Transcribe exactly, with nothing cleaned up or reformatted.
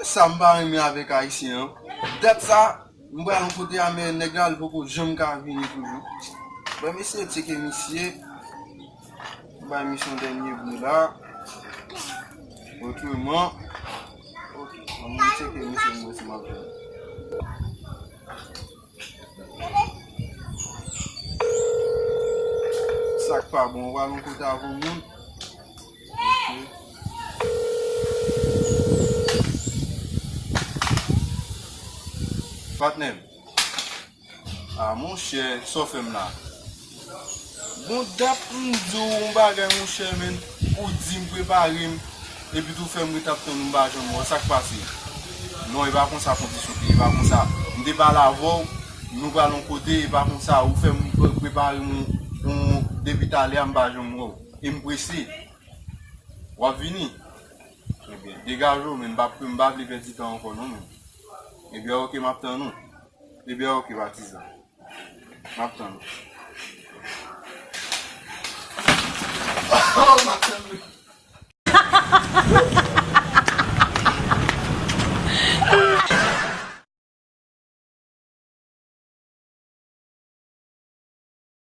Sa m pa renmen avèk ayisyen an. Dat sa, m pral yon kote a, men nèg la, li poko janm ka vini toujou. Bon, m eseye tcheke misye. M bay misye yon dènye bri la. Otreman, ok, ann tcheke misye, m wè si m ap jwenn. Sa k pa bon, w al yon kote avè yon moun. Ok. Patnè m. Ah, monchè, sa w fè m la? Bon, dat m di w yon bagay, monchè, men ou di m prepare m, epi tou fè m ret ap tann ou, m pa janm wè w. Sa k pase? Non, e pa konsa kondisyon te ye, e pa konsa. M te pale avè w, nou pral yon kote, e pa konsa, ou fè m pre- prepare m yon, yon, depi talè a, m pa janm wè w. E m prese. W ap vini? Ebyen, degaje w, men m pa, m pa vle pèdi tan ankò, non, men. Ebyen, ok, m ap tann ou. Ebyen, ok, patizan. M ap tann ou. Oh, m ap tann ou.